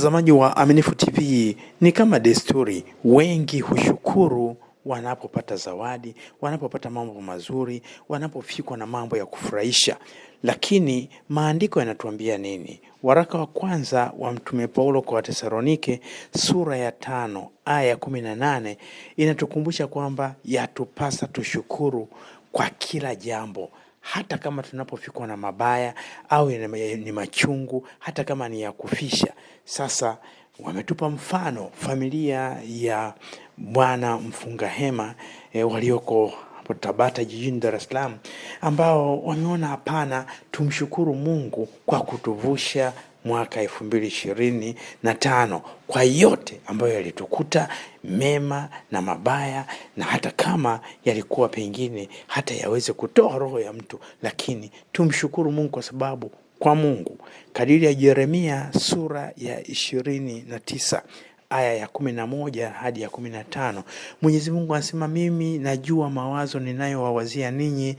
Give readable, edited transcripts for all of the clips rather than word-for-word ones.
Mtazamaji wa Aminifu TV, ni kama desturi, wengi hushukuru wanapopata zawadi, wanapopata mambo mazuri, wanapofikwa na mambo ya kufurahisha. Lakini maandiko yanatuambia nini? Waraka wa kwanza wa Mtume Paulo kwa Watesalonike sura ya 5 aya ya 18 inatukumbusha kwamba yatupasa tushukuru kwa kila jambo, hata kama tunapofikwa na mabaya au ni machungu, hata kama ni ya kufisha. Sasa wametupa mfano familia ya Bwana Mfunga Hema walioko hapo Tabata jijini Dar es Salaam, ambao wameona hapana, tumshukuru Mungu kwa kutuvusha mwaka 2025 kwa yote ambayo yalitukuta mema na mabaya, na hata kama yalikuwa pengine hata yaweze kutoa roho ya mtu, lakini tumshukuru Mungu kwa sababu kwa Mungu kadiri ya Yeremia sura ya 29 aya ya 11 hadi ya 15, Mwenyezi Mungu anasema, mimi najua mawazo ninayowawazia ninyi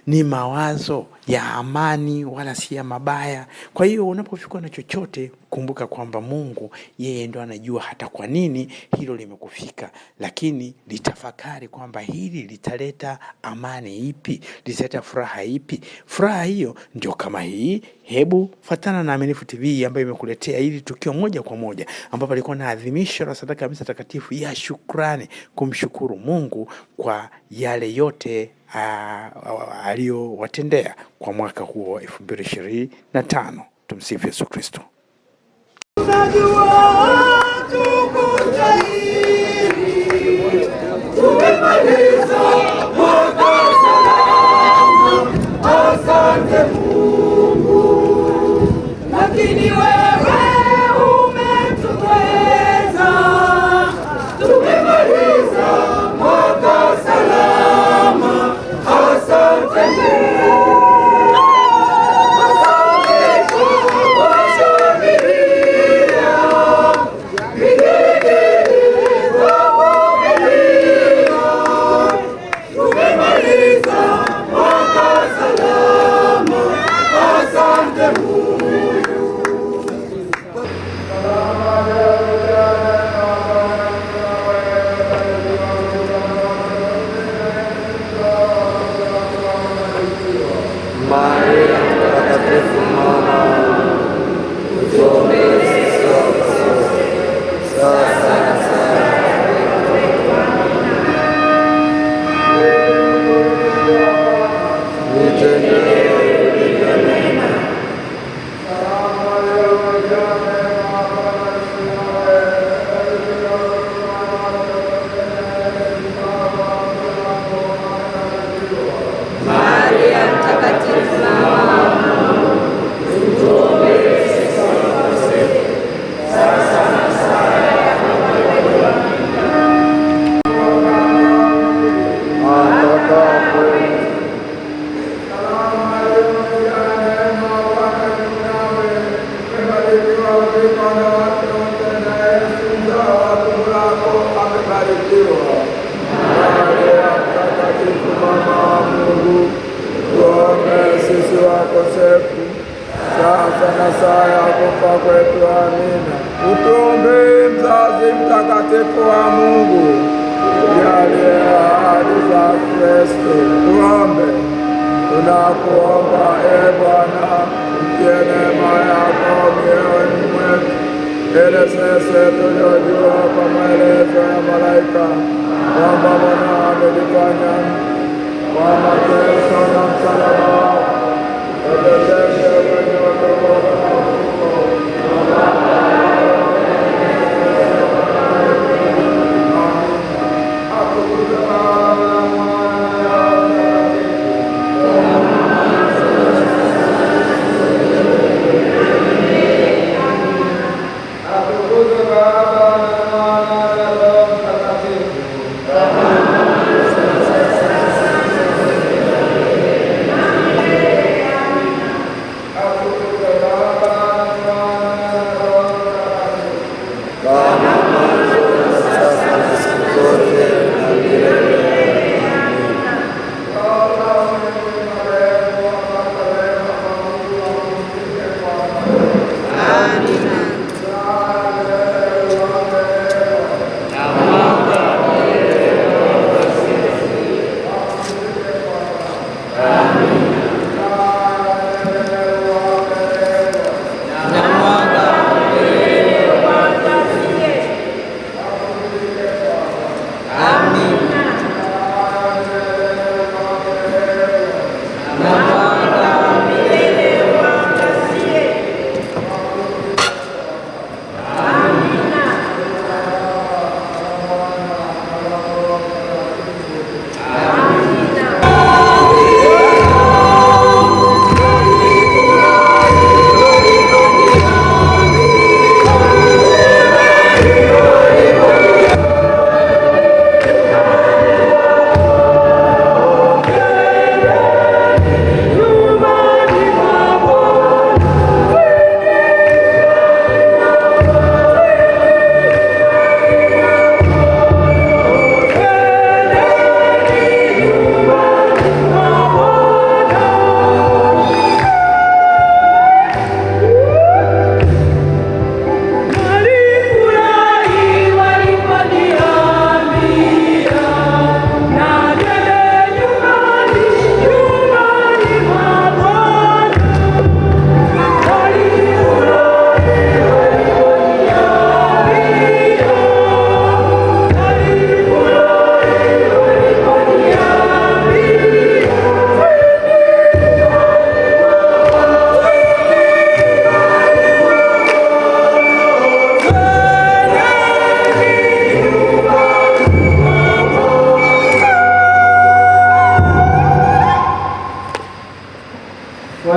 ni mawazo ya amani, wala si ya mabaya. Kwa hiyo unapofikwa na chochote, kumbuka kwamba Mungu yeye ndo anajua hata kwa nini hilo limekufika, lakini litafakari kwamba hili litaleta amani ipi, litaleta furaha ipi? Furaha hiyo ndio kama hii. Hebu fatana na Aminifu TV ambayo imekuletea hili tukio moja kwa moja, ambapo alikuwa na adhimisho la sadaka ya misa takatifu ya shukrani, kumshukuru Mungu kwa yale yote aliyowatendea kwa mwaka huo wa 2025. Tumsifu Yesu Kristo. Tumemaliza mwaka salama, asante Mungu, lakini wewe umetuweza. Tumemaliza mwaka salama, asante Mungu. Asante kwa kushangilia, vigelegele kwa kuvumilia. Tumemaliza mwaka salama, asante Mungu. Maria Mtakatifu, mama wa Mungu, utuombee sisi wakosefu, sasa na saa ya kufa kwetu. Nitendewe ulivyonena. Maria Mtakatifu, mama wa Mungu, utuombee sisi wakosefu, sasa na saa ya kufa kwetu. Atakapo Maria Mtakatifu, mama wa Mungu, tuombee sisi wakosefu, sasa na saa ya kufa kwetu. Amina. Utuombee mzazi mtakatifu wa Mungu, tujalie ahadi za Kristo. Tuombe. Tunakuomba e Bwana, utie neema yako mioyoni mwetu, ili sisi tuliojua kwa maelezo ya malaika kwamba Bwana amejifanya kwa mateso na msalaba wake, ututende wenye wokovu na ufufuo. Atukuzwe Baba na Mwana na Roho Mtakatifu. Atukuzwe Baba na Mwana na Roho Mtakatifu. Atukuzwe Baba na Mwana na Roho Mtakatifu. Kama mwanzo na sasa na siku zote na milele.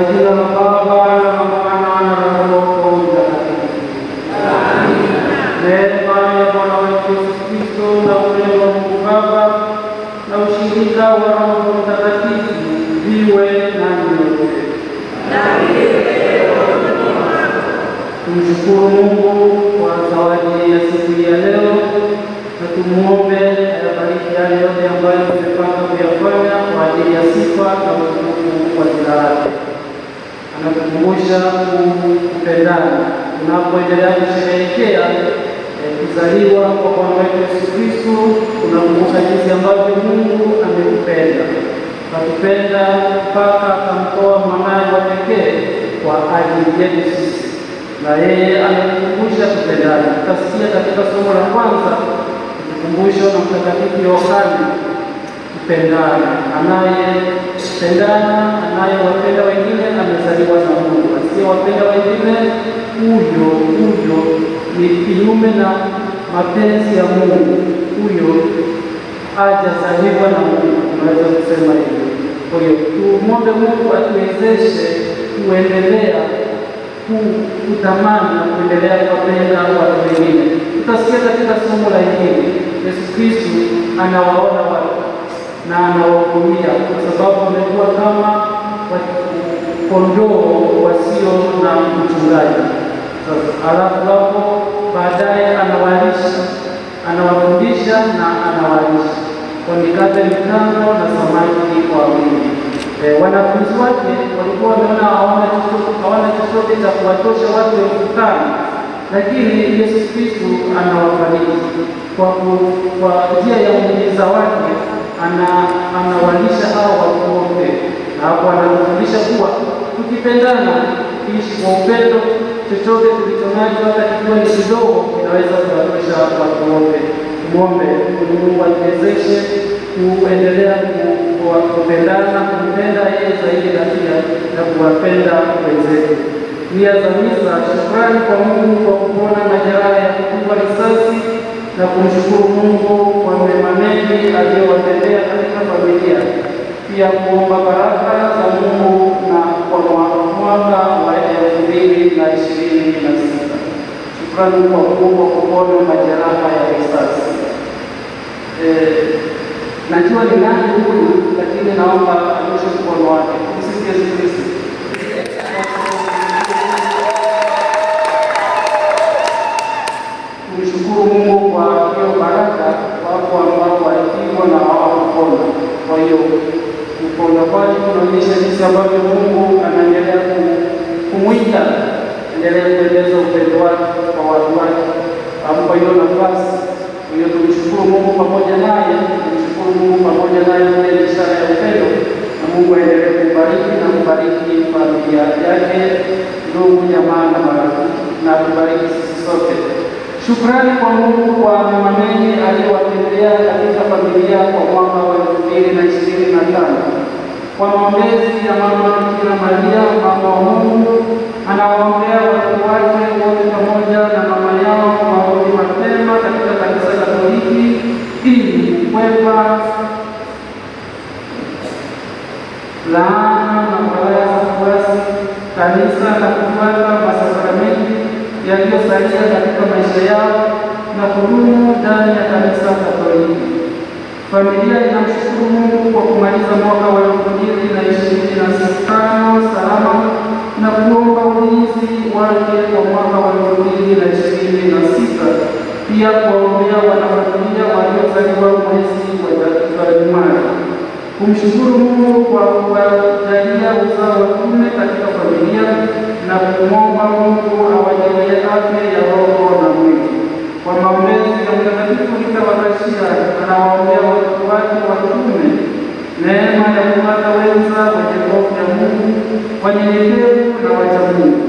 Kwa jina la Baba na la Mwana na la Roho Mtakatifu. Neema ya Bwana wetu Yesu Kristo na upendo wa Mungu Baba na ushirika wa Roho Mtakatifu viwe nanyi nyote. Tumshukuru Mungu kwa zawadi ya siku ya leo na tumuombe ayabariki yale yote ambayo tumepanga kuyafanya kwa ajili ya sifa na utukufu wa jina lake. Anatukumbusha kupendana tunapoendelea kusherehekea kuzaliwa kwa Bwana wetu Yesu Kristo. Tunakumbuka jinsi ambavyo Mungu ametupenda, katupenda mpaka akamtoa mwanaye wa pekee kwa ajili yetu sisi, na yeye ametukumbusha kupendana. Tutasikia katika somo la kwanza ukumbusho na Mtakatifu Yohane kupendana. Anayependana, anayewapenda wengine amezaliwa na Mungu, asiyewapenda wengine huyo ni kinyume na mapenzi ya Mungu, huyo hajazaliwa na Mungu, tunaweza kusema hivyo. Kwa hiyo tumwombe Mungu atuwezeshe kuendelea kutamani na kuendelea kuwapenda watu wengine. Tutasikia katika somo la Injili Yesu Kristo anawaona watu na anawahurumia kwa sababu wamekuwa kama kondoo wasio na mchungaji. Sasa alafu hapo baadaye anawalisha, anawafundisha na anawalisha kwa mikate mitano na samaki wawili. Wanafunzi wake walikuwa wameona hawana chochote cha kuwatosha watu 5,000, lakini Yesu Kristo anawafariji kwa njia ya muujiza wake, anawalisha hao watu wote, na hapo anatufundisha kuwa tukipendana, tukiishi kwa upendo, chochote tulichonacho hata kikiwa ni kidogo kinaweza kuwatosha watu wote. Tumwombe Mungu atuwezeshe kuendelea kupendana, kumpenda yeye zaidi na pia na kuwapenda wenzetu. Nia za misa: shukrani kwa Mungu kwa kupona majeraha ya kupigwa risasi na kumshukuru Mungu kwa mema mengi aliyowatendea katika familia, pia kuomba baraka za Mungu na kwa mwaka wa 2026. Shukrani kwa Mungu kwa kupona majeraha ya risasi. Najua ni nani huyu, lakini naomba anyoshe mkono wake. Msifu Yesu Kristo. Tumshukuru Mungu kwa hiyo baraka. Wako ambao walipigwa na hawakupona. Kwa hiyo kupona kwake kunaonyesha jinsi ambavyo Mungu anaendelea kumwita, endelea kueleza upendo wake kwa watu wake, ampa hiyo nafasi. Kwa hiyo tumshukuru Mungu pamoja naye, tumshukuru Mungu pamoja naye kwa ishara ya upendo, na Mungu aendelee kubariki na kubariki familia yake, ndugu, jamaa na marafiki, na kubariki sisi sote. Shukrani kwa Mungu kwa mema mengi aliyowatendea katika familia kwa mwaka wa 2025. Kwa maombezi ya Mama Bikira Maria, mama wa Mungu, anawaombea watoto wake wote pamoja na mama yao warudi mapema katika kanisa Katoliki ili kukwepa laana na balaa za kuasi kanisa na kufuata masakramenti yaliyosalia katika maisha yao na kudumu ndani ya kanisa Katoliki. Familia inamshukuru Mungu kwa kumaliza mwaka wa 2025 salama na kuomba ulinzi wake kwa mwaka wa 2026, pia kuwaombea wanafamilia waliozaliwa mwezi wa Januari. Kumshukuru Mungu kwa kuwajalia uzao wa kiume katika familia na kumwomba Mungu awajalie afya ya roho na mwili. Kwa maombezi ya Mtakatifu Rita wa Kashia, anawaombea watoto wake wa kiume neema ya kupata wenza wenye hofu ya Mungu, wanyenyekevu na wacha Mungu.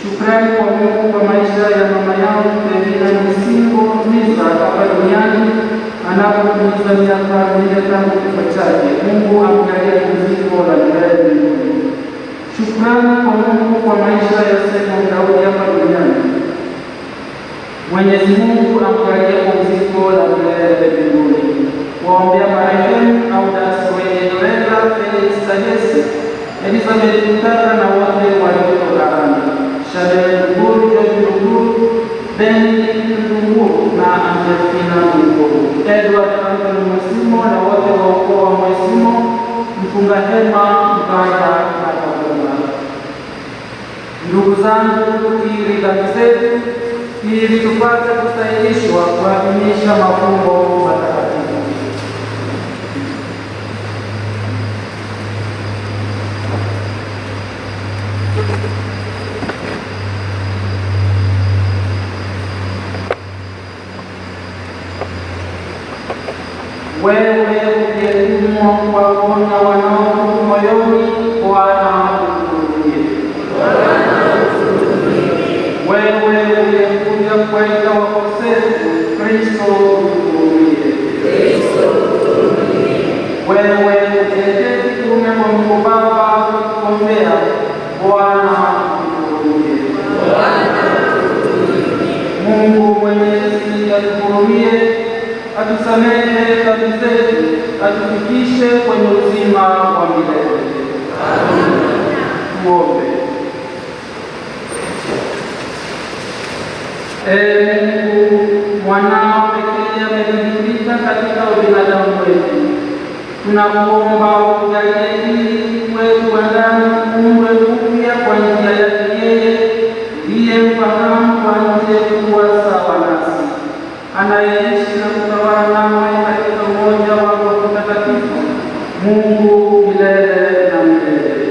Shukrani kwa Mungu kwa maisha ya mama yao Pevina Misingo Misa hapa duniani anapotimiza miaka 4 tangu kifo chake. Mungu amjalie pumziko la milele mbinguni. Shukrani kwa Mungu kwa maisha ya Simon Daudi hapa duniani. Mwenyezi Mungu amjalie pumziko la milele mbinguni. Waombea marehemu Audas Wenyedolela Felix Kahesi, Elizabeth Mtaka na wote walioko gharani, Shabel Ndunguru, George Ndunguru, Benedict Ndunguru na Angelina Ndunguru, Edward Anthony Mwesimo na wote wa ukoo wa Mwesimo, Mfunga Hema, Mkaya na Kagoma. Ndugu zangu, tukiri dhambi zetu ili tupate kustahilishwa kuadhimisha mafumbo matakatifu. Wewe uliyetumwa kuwaponya wanaofu moyoni, Bwana utuhurumie. Wewe uliyekuja kuwaita wakosefu, Kristo utuhurumie. Wewe uliyeketi kuume kwa Mungu Baba ukituombea, Bwana utuhurumie. Mungu Mwenyezi atuhurumie, atusamehe dhambi zetu, atufikishe kwenye uzima wa milele. Tuombe. Ee Mungu, mwanao pekee amedhihirika katika ubinadamu wetu. Tunakuomba utujalie ili wetu wa ndani uumbwe upya kwa njia yake yeye, ndiye mfahamu wa nje kuwa sawa nasi, anayeishi na kutawala nawe katika umoja wa Roho Mtakatifu, Mungu milele na milele.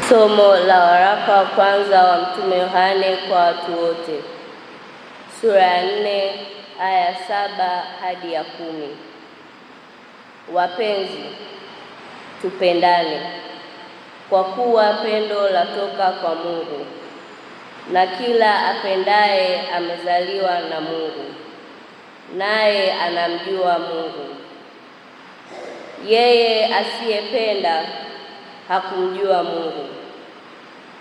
Somo la waraka wa kwanza wa Mtume Yohane kwa watu wote, sura ya 4 aya 7 hadi ya 10. Wapenzi, tupendane, kwa kuwa pendo latoka kwa Mungu, na kila apendaye amezaliwa na Mungu, naye anamjua Mungu. Yeye asiyependa hakumjua Mungu,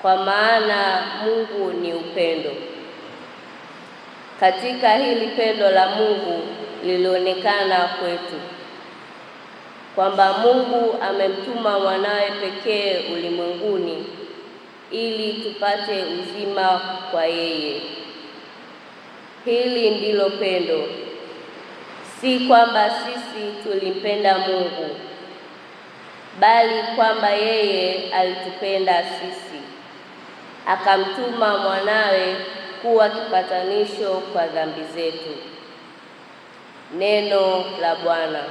kwa maana Mungu ni upendo. Katika hili pendo la Mungu lilionekana kwetu, kwamba Mungu amemtuma mwanawe pekee ulimwenguni ili tupate uzima kwa yeye. Hili ndilo pendo, si kwamba sisi tulimpenda Mungu, bali kwamba yeye alitupenda sisi, akamtuma mwanawe kuwa kipatanisho kwa dhambi zetu. Neno la Bwana.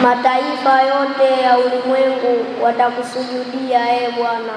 Mataifa yote ya ulimwengu watakusujudia, ee Bwana.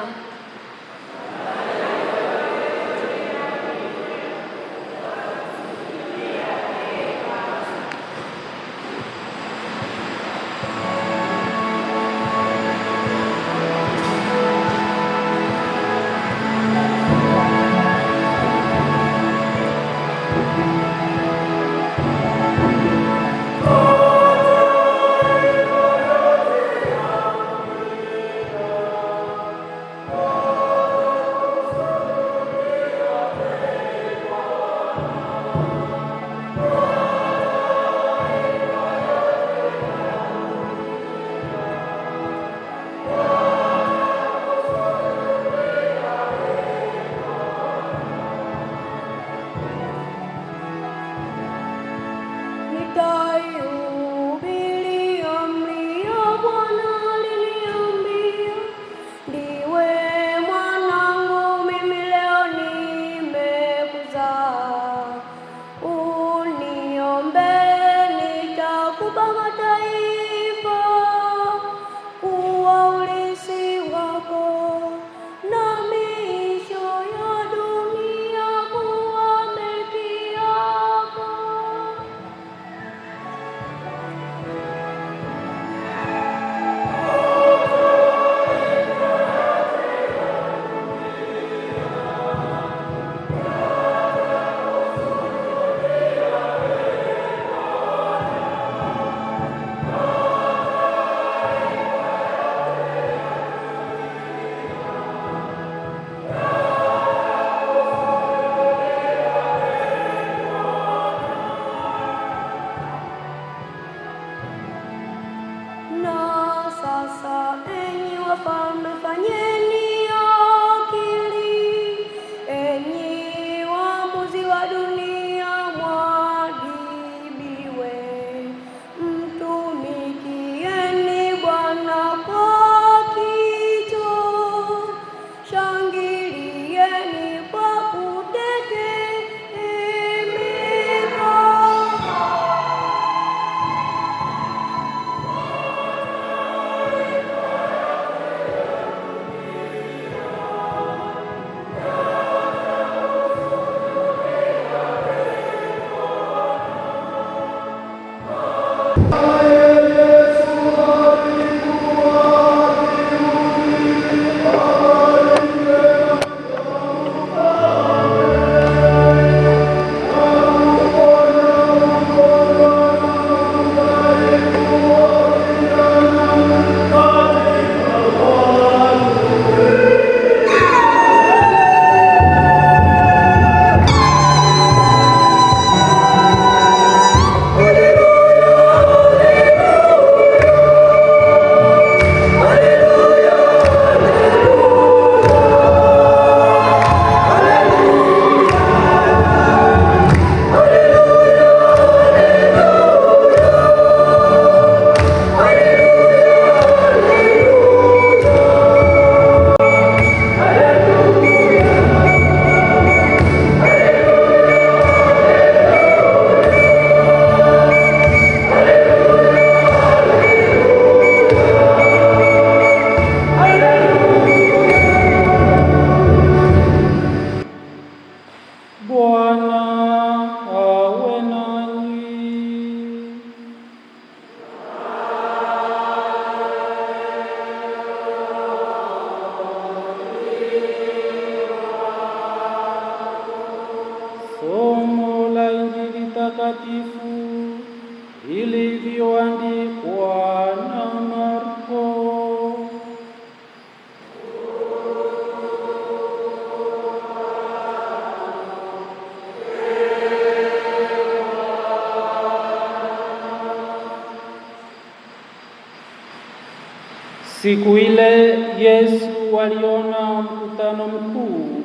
Siku ile Yesu aliona mkutano mkuu,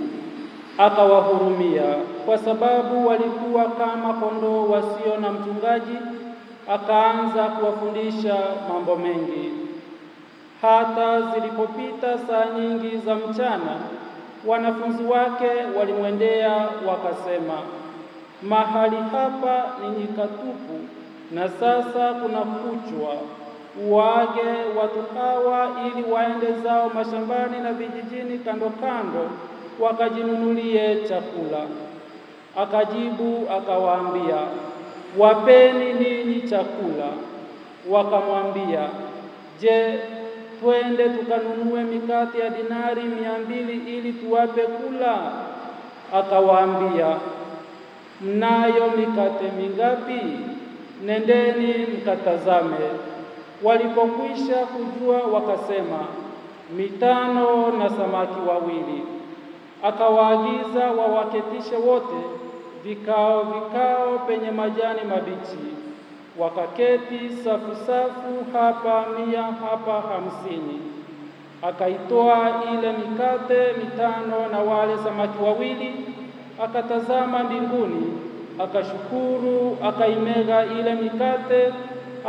akawahurumia, kwa sababu walikuwa kama kondoo wasio na mchungaji. Akaanza kuwafundisha mambo mengi. Hata zilipopita saa nyingi za mchana, wanafunzi wake walimwendea wakasema, mahali hapa ni nyika tupu, na sasa kuna kuchwa. Uwaage watu hawa ili waende zao mashambani na vijijini kando kando, wakajinunulie chakula. Akajibu akawaambia, wapeni ninyi chakula. Wakamwambia, je, twende tukanunue mikate ya dinari 200 ili tuwape kula? Akawaambia, mnayo mikate mingapi? Nendeni mkatazame. Walipokwisha kujua wakasema, 5 na samaki 2. Akawaagiza wawaketishe wote vikao vikao penye majani mabichi. Wakaketi safu safu, hapa 100, hapa 50. Akaitoa ile mikate 5 na wale samaki 2, akatazama mbinguni, akashukuru, akaimega ile mikate,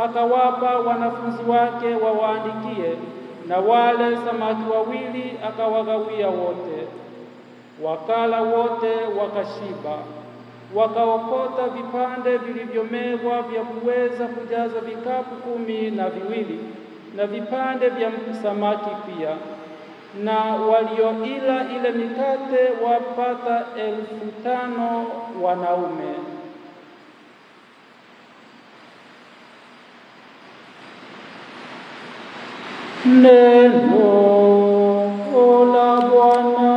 akawapa wanafunzi wake wawaandikie, na wale samaki 2 akawagawia wote. Wakala wote wakashiba, wakaokota vipande vilivyomegwa vya kuweza kujaza vikapu 12, na vipande vya samaki pia. Na walioila ile mikate wapata 5,000 wanaume. Neno la Bwana.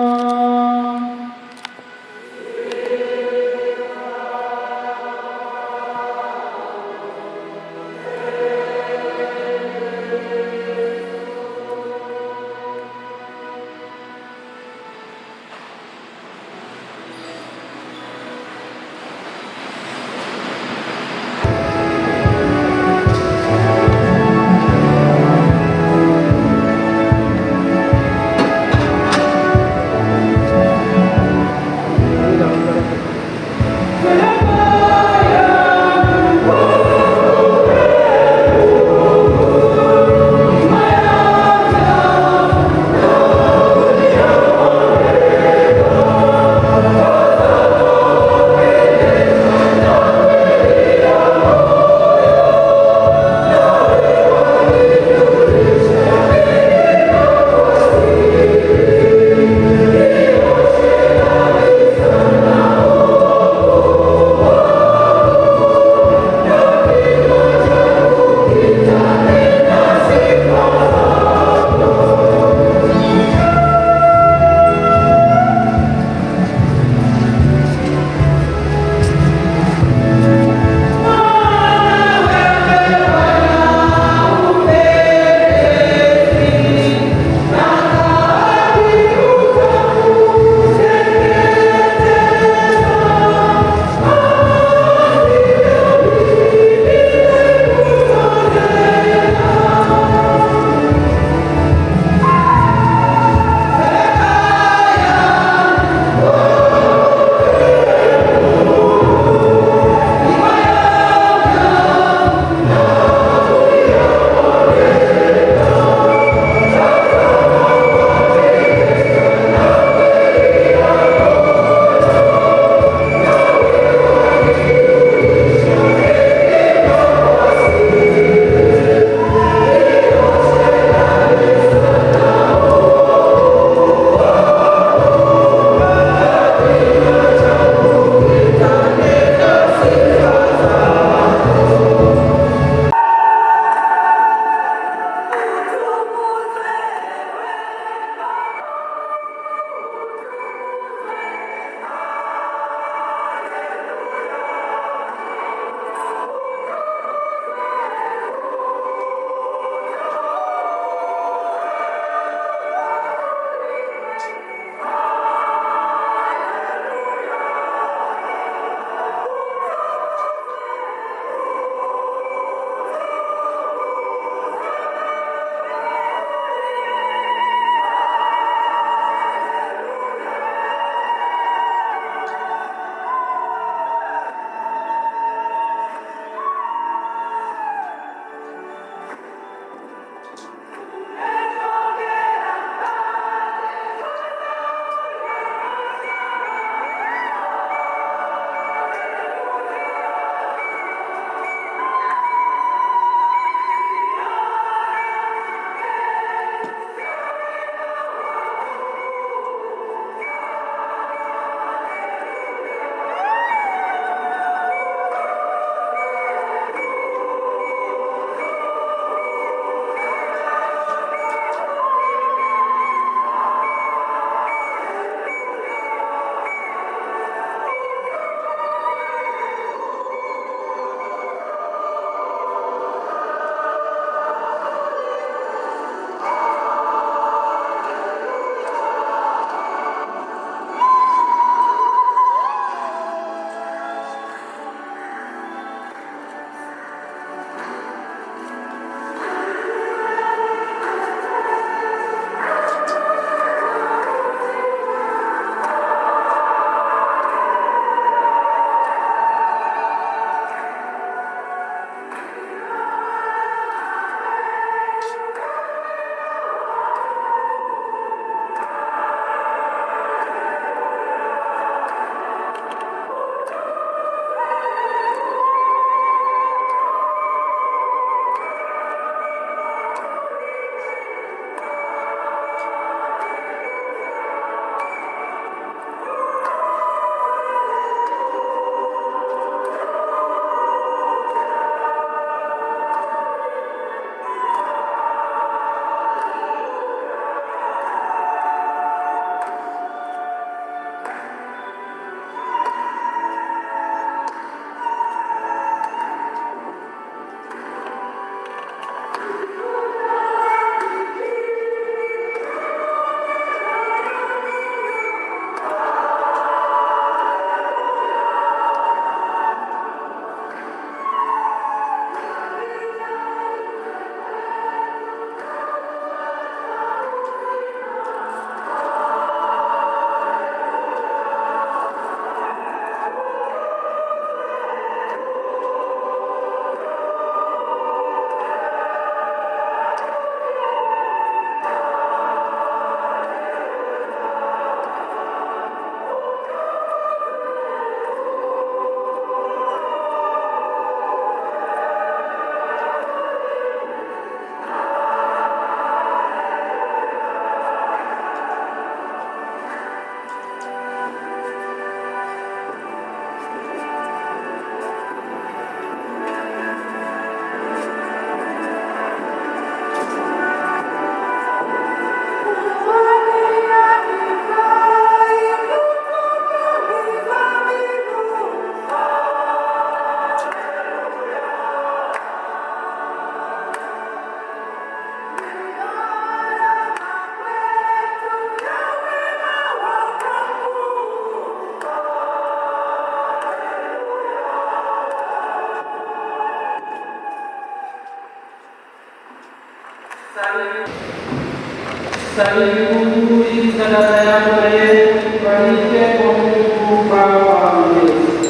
Salini Mungu ili sadaka yako na yetu ikubalike kwa Mungu Baba Mwenyezi.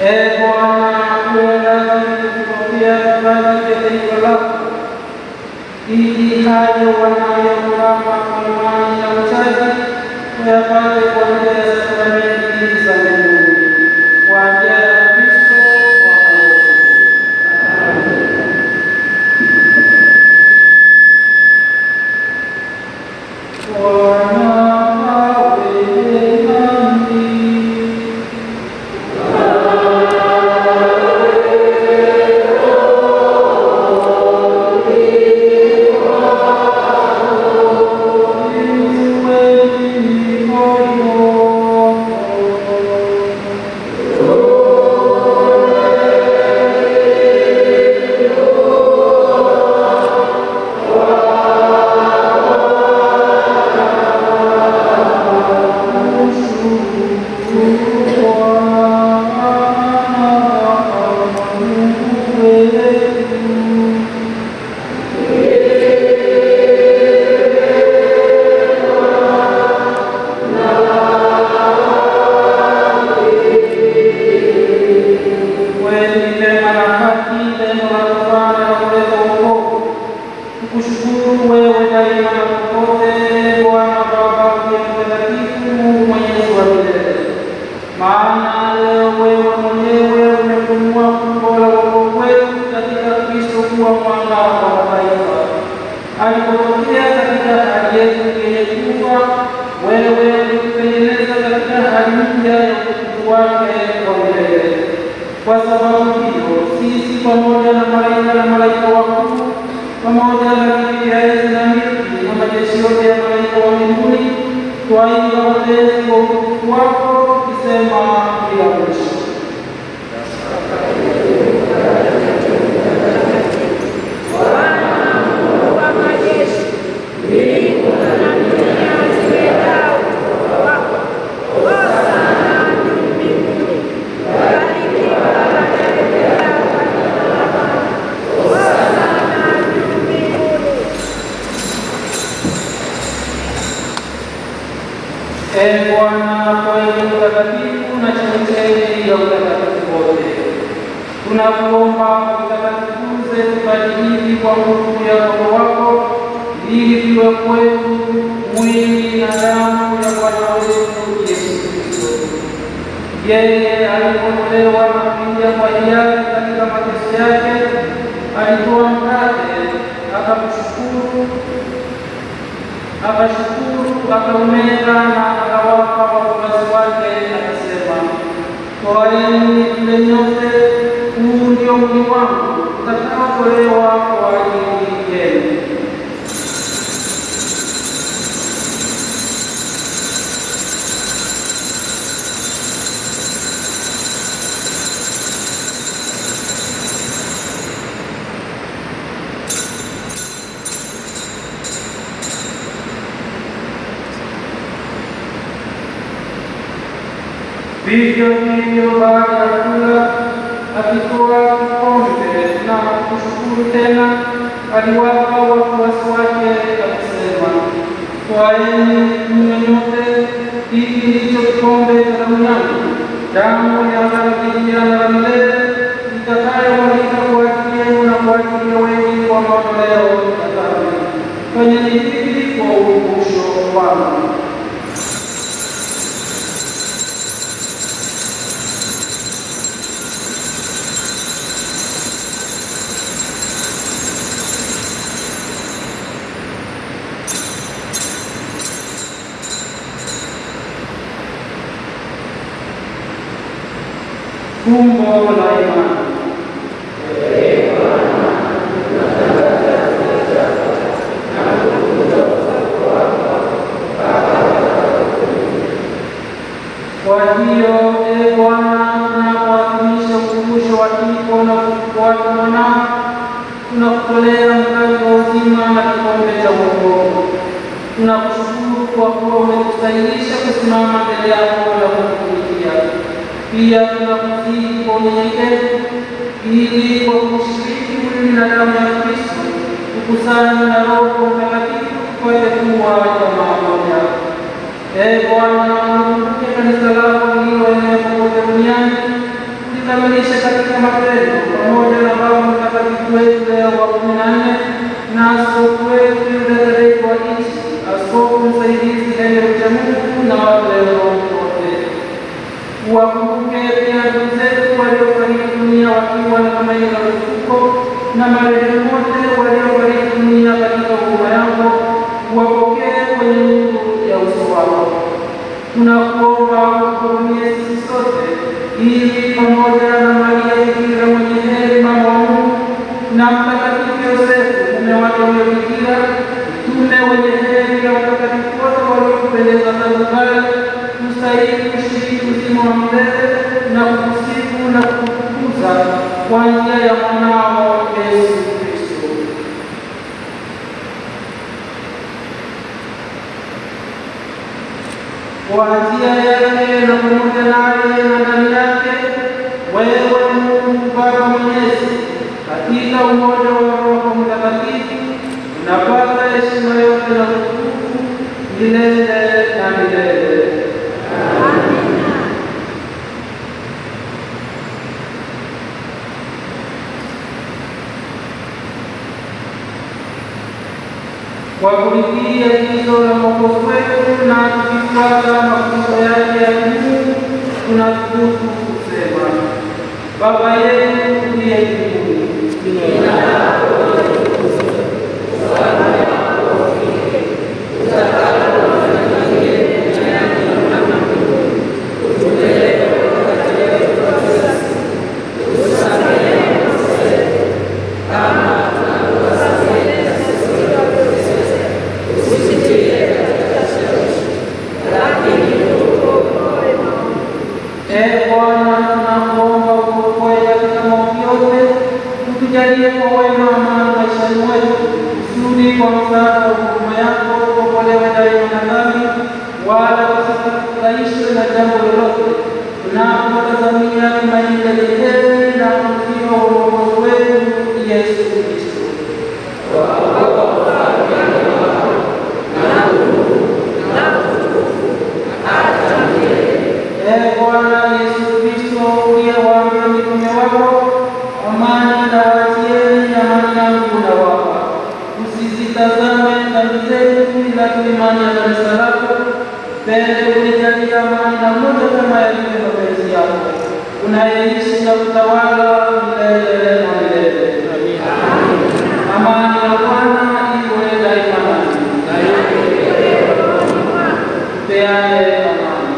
Ee Bwana, uwe radhi kutupokea vipaji vya taifa lako, ili hayo wanayokuomba kwa imani na uchaji tuyapate kwa njia ya sakramenti za mbinguni, kwa njia ya Kristo Bwana wetu. Bwana awe nanyi. Kweli ni mema na haki, neno la kufana na kuleta wokovu. Tukushukuru wewe daima na popote, Bwana Baba uliye mtakatifu, Mungu mwenyezi wa milele. Maana leo wewe mwenyewe umefunua fumbo la wokovu wetu katika Kristo kuwa mwanga wa mataifa. Alipotokea katika hali yetu yenye kufa, wewe ulitutengeneza katika hali mpya ya utukufu wake wa milele. Kwa sababu hiyo sisi pamoja na malaika na malaika wakuu pamoja na viti vya enzi na milki na majeshi yote ya malaika wa mbinguni twaimba utenzi wa utukufu wako tukisema bila mwisho. Wa majeshi, mbingu na dunia zimejaa utukufu wako. Hosana juu mbinguni. Barikiwa anayekuja kwa jina la Bwana. Hosana juu mbinguni. Ee Bwana, kweli mtakatifu na chemchemi ya utakatifu wote, tunakuomba utakatifuze vipaji hivi kwa nguvu ya Roho wako, ili viwe kwetu mwili na damu ya Bwana wetu Yesu Kristo. Yeye alipotolewa na kuingia kwa hiari katika mateso yake, alitoa mkate, akamshukuru akashukuru, akaumega na akawapa wafuasi wake, akisema, Twaeni mle nyote, huu ndio mwili wangu utakaotolewa kwa ajili yenu. Vivyo hivyo baada ya kula, akitwaa kikombe na kushukuru tena, aliwapa wafuasi wake akisema, Twaeni mnywe nyote, hiki ndicho kikombe cha damu yangu, damu ya agano jipya na la milele, itakayomwagika kwa ajili yenu na kwa ajili ya wengi kwa maondoleo ya dhambi. Fanyeni hivi kwa ukumbusho wangu. Fumbo la imani. Kwa hiyo, ee Bwana, tunapoadhimisha ukumbusho wa kifo na ufufuko wake mwanao, tunakutolea mkate wa uzima na kikombe cha wokovu. Tunakushukuru kwa kuwa umetustahilisha kusimama mbele yako na kukutumikia. Pia tunakusihi kwa unyenyekevu, ili kwa kushiriki mwili na damu ya Kristo tukusanywe na Roho Mtakatifu tupate kuwa jamaa moja. Ee Bwana, ulikumbuke kanisa lako lililoenea popote duniani, ulikamilishe katika mapendo, pamoja na Baba Mtakatifu wetu Leo wa 14 na askofu wetu Yuda Tadei wa nchi, askofu msaidizi Henry Chamungu na waleo wote. Uwakumbuke pia ndugu zetu waliofariki dunia wakiwa na tumaini la ufufuko, na marehemu wote waliofariki dunia katika huruma yako, uwapokee kwenye nuru ya uso wako. Tunakuomba utuhurumie sisi sote, ili pamoja na Maria Bikira mwenye heri, mama wa Mungu, na Mtakatifu Yosefu mume wake huyo Bikira, mitume wenye heri na watakatifu wote waliokupendeza tangu kale, tustahili kushiriki uzima wa milele na kukusifu na kukutukuza kwa njia ya mwanao Yesu Kristo. Kwa njia yake na pamoja naye na ndani yake, wewe Mungu Baba Mwenyezi, katika umoja wa Roho Mtakatifu, unapata heshima yote na utukufu milele na milele. Amina. Kwa kulitii agizo la Mwokozi wetu na tukifuata mafundisho yake ya kimungu, tunathubutu kusema: Baba yetu uliye mbinguni, Jina lako litukuzwe, ufalme wako ufike, utakalo lifanyike duniani kama mbinguni. Utupe leo mkate wetu wa kila siku, utusamehe makosa yetu kama tunavyowasamehe na sisi waliotukosea, usitutie katika kishawishi, lakini utuokoe maovu. Ee Bwana, tunakuomba utuokoe katika maovu yote, utujalie kwa wema amani maishani mwetu, kusudi kwa msaada wa huruma yako tuokolewe daima na dhambi, wala tusifadhaishwe na jambo lolote, tunapotazamia tumaini lenye heri na ujio wa Mwokozi wetu Yesu Kristo. Ee Bwana Yesu Kristo, uliyewaambia mitume wako, amani nawaachieni, amani yangu nawapa, usizitazame dhambi zetu, ila tu imani ya kanisa lako. Pende kunijalia amani na umoja kama yalivyo mapenzi yako, unayeishi na kutawala milele na milele. Amani ya Bwana iwe daima nasi. Tupeane amani.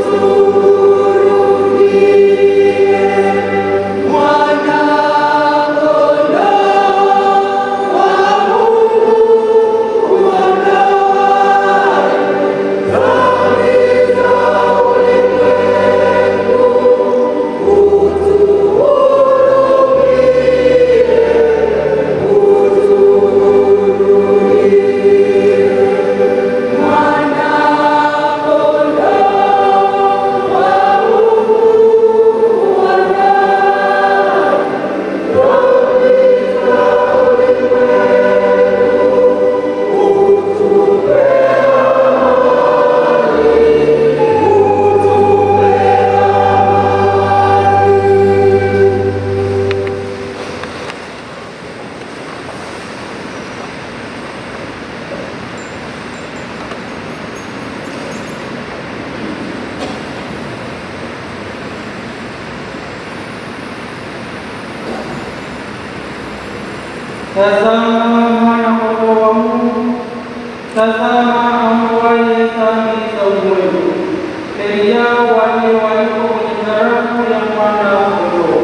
Utuhurumie. Tazama mwana-kondoo wa Mungu, tazama aondoaye dhambi za ulimwengu. Heri yao wale walio kwenye karamu ya mwana-kondoo.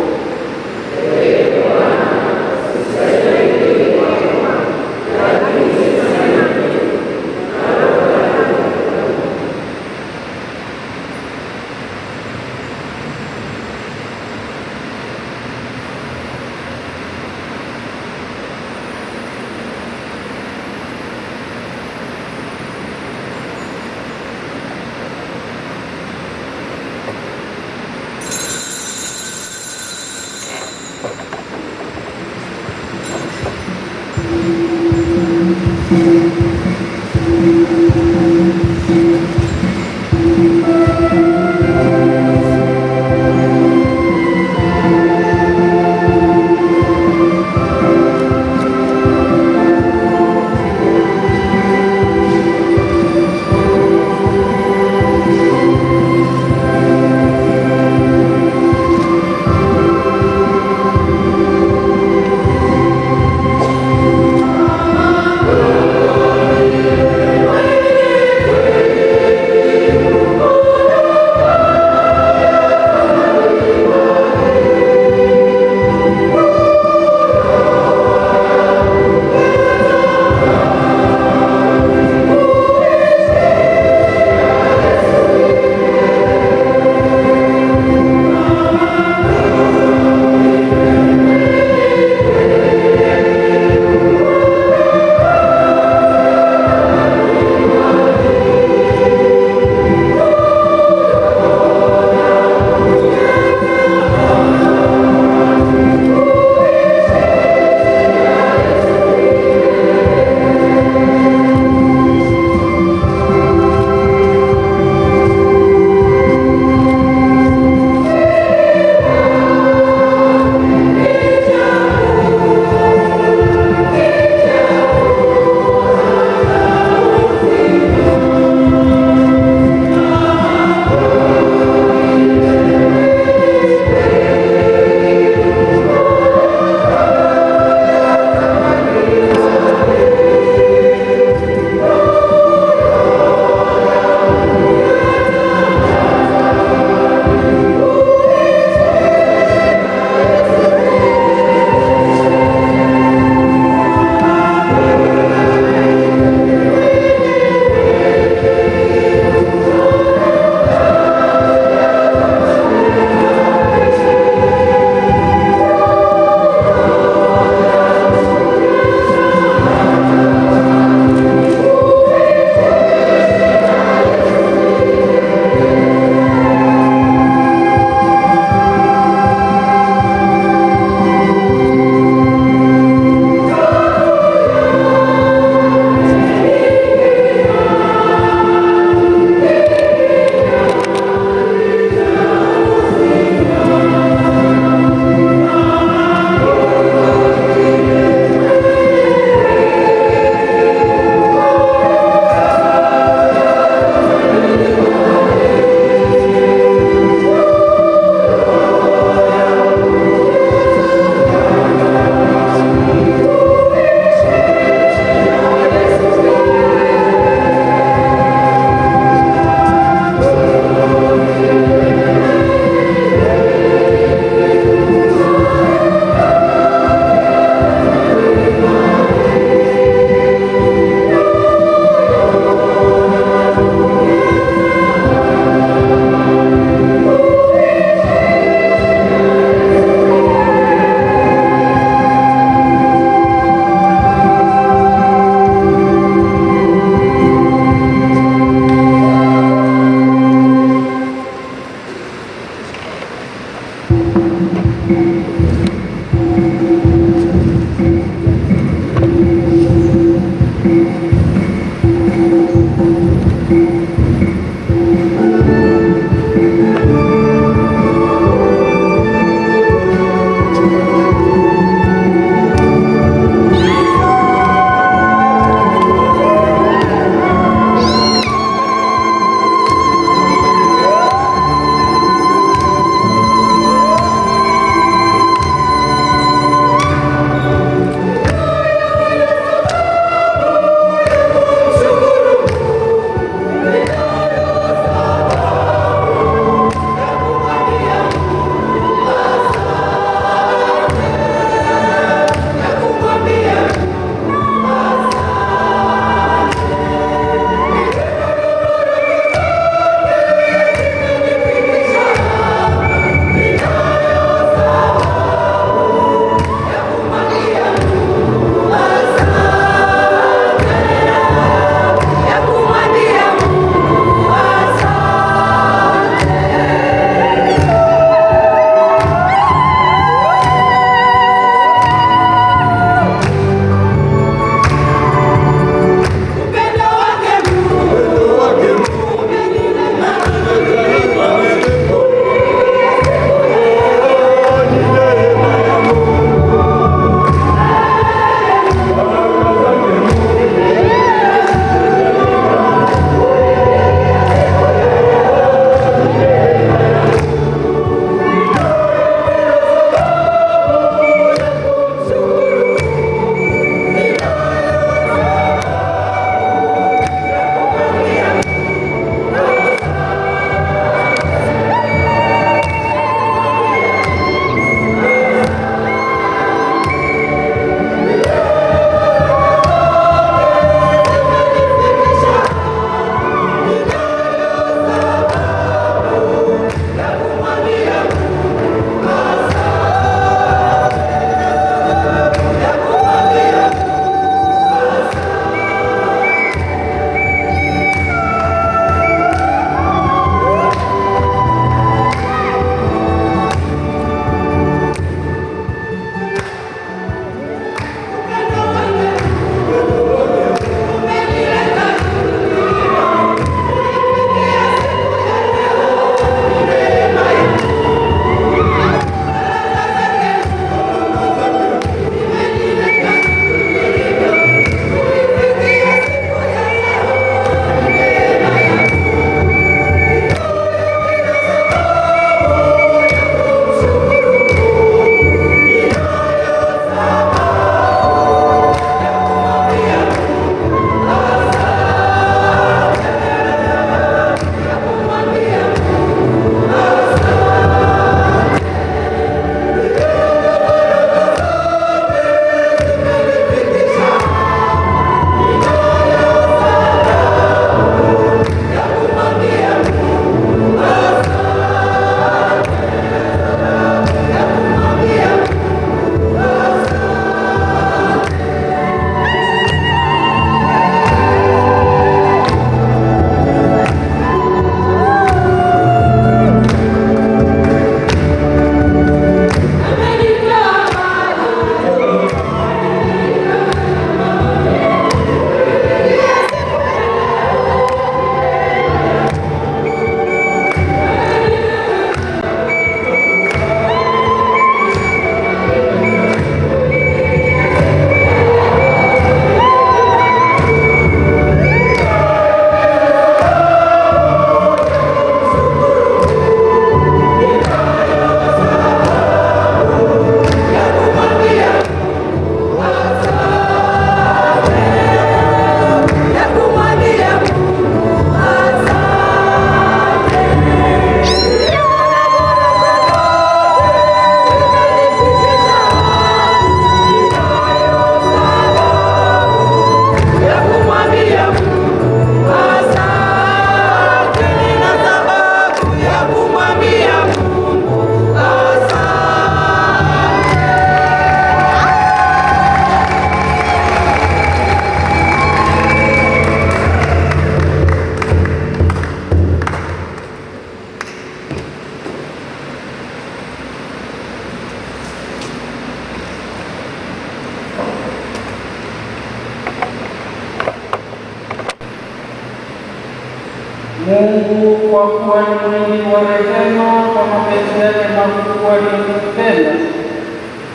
kwa kuwa ni mwingi wa rehema, kwa mapenzi yake makuu aliyotupenda,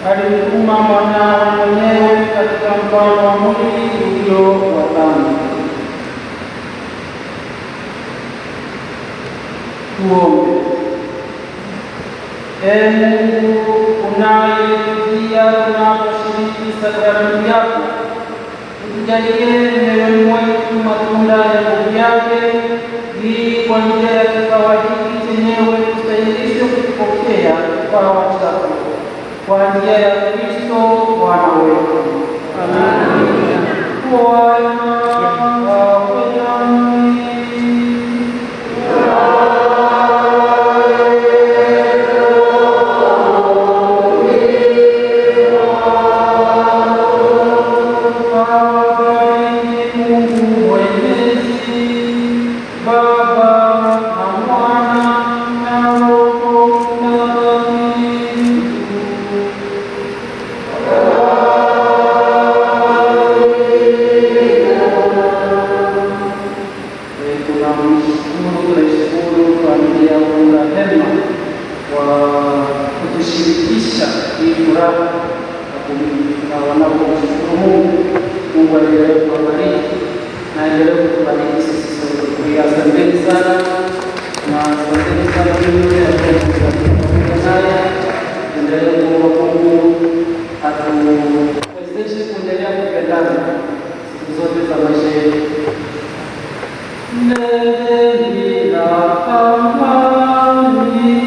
alimtuma mwanawe mwenyewe katika mfano wa mwili ulio wa dhambi. Tuombe. Ee Mungu unayetujia tunaposhiriki sakramenti yako, utujalie mioyoni mwetu matunda ya nguvu yake, ili kwa njia ya kipawa hiki chenyewe tustahilishwe kukipokea kipawa chako kwa njia ya Kristo Bwana wetu. Amina. Bwana awe nanyi. Awabariki Mungu Mwenyezi, Baba na Mwana na Roho Mtakatifu. Tunamshukuru, tunaishukuru familia ya Hema kwa kutushirikisha hii furaha na wanapomshukuru Mungu. Mungu aendelee kuwabariki na aendelee kutubariki sisi sote. Kwa hiyo asanteni sana na asanteni sana mimi ambaye pamoja naye. Endelee kuomba Mungu atuwezeshe kuendelea kupendana siku zote za maisha yetu. Nendeni na amani.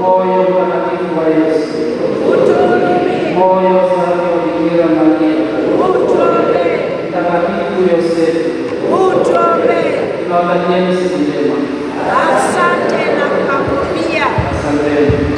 Moyo mtakatifu wa Yesu, moyo safi wa Bikira Maria, Mtakatifu Yosefu, tunawatakieni siku njema. Asante na kwako pia. Asanteni.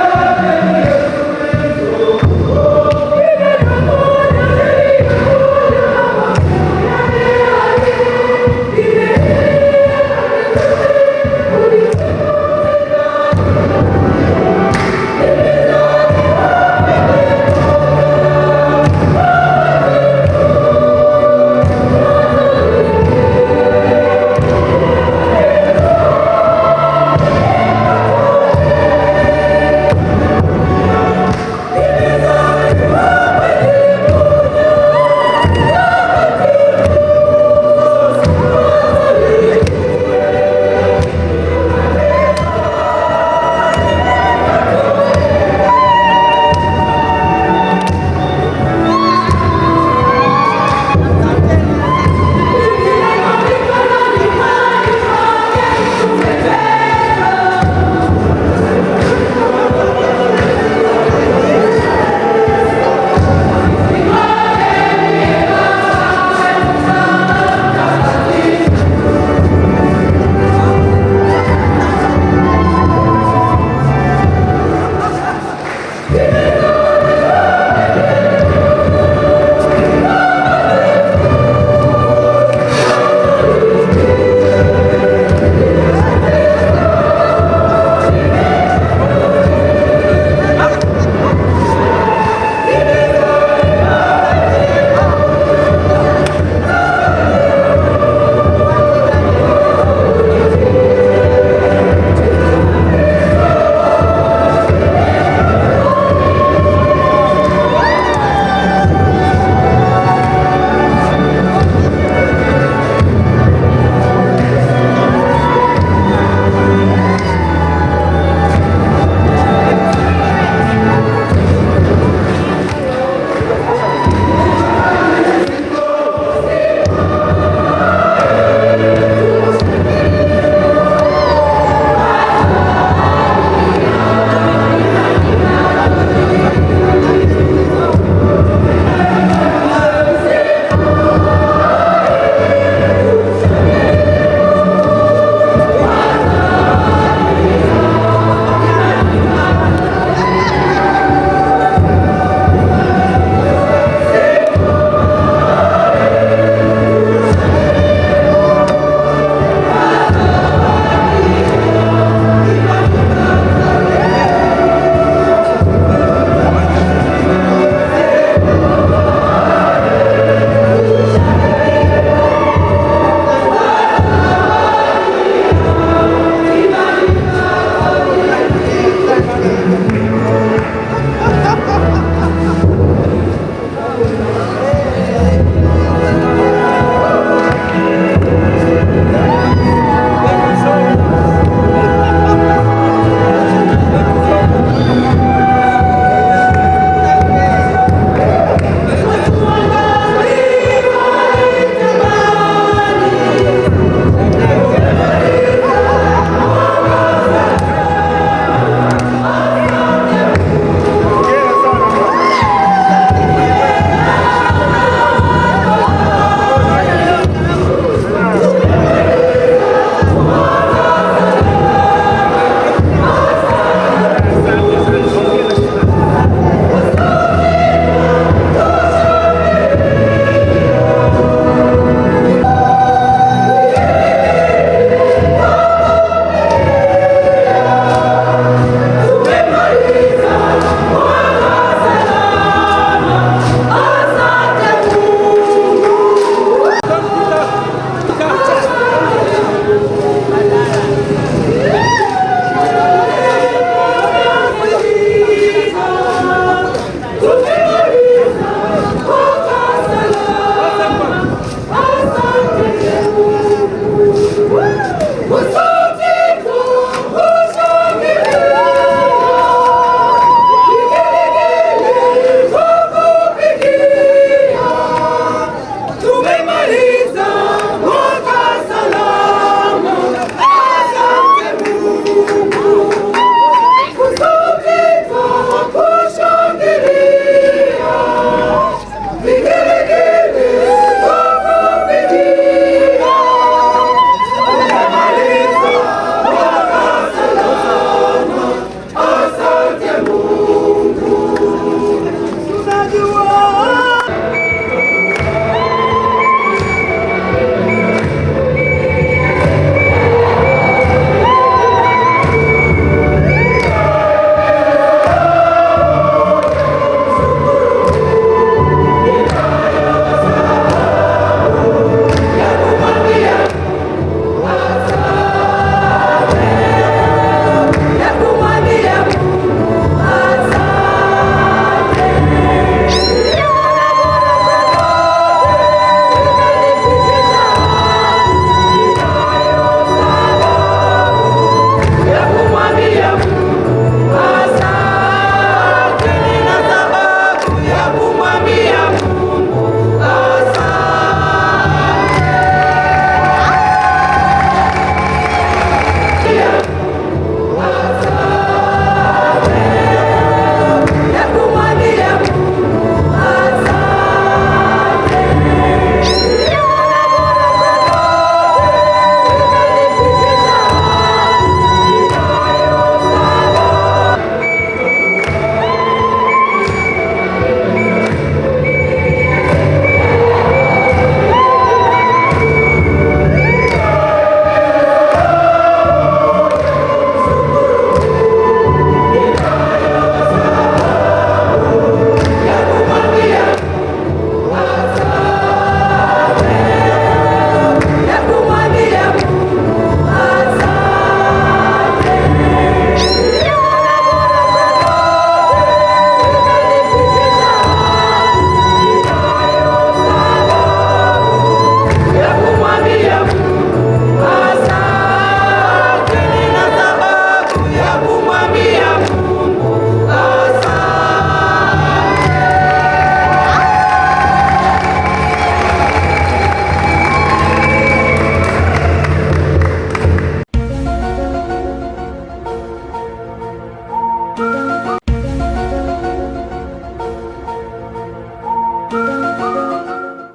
Thank Kusudi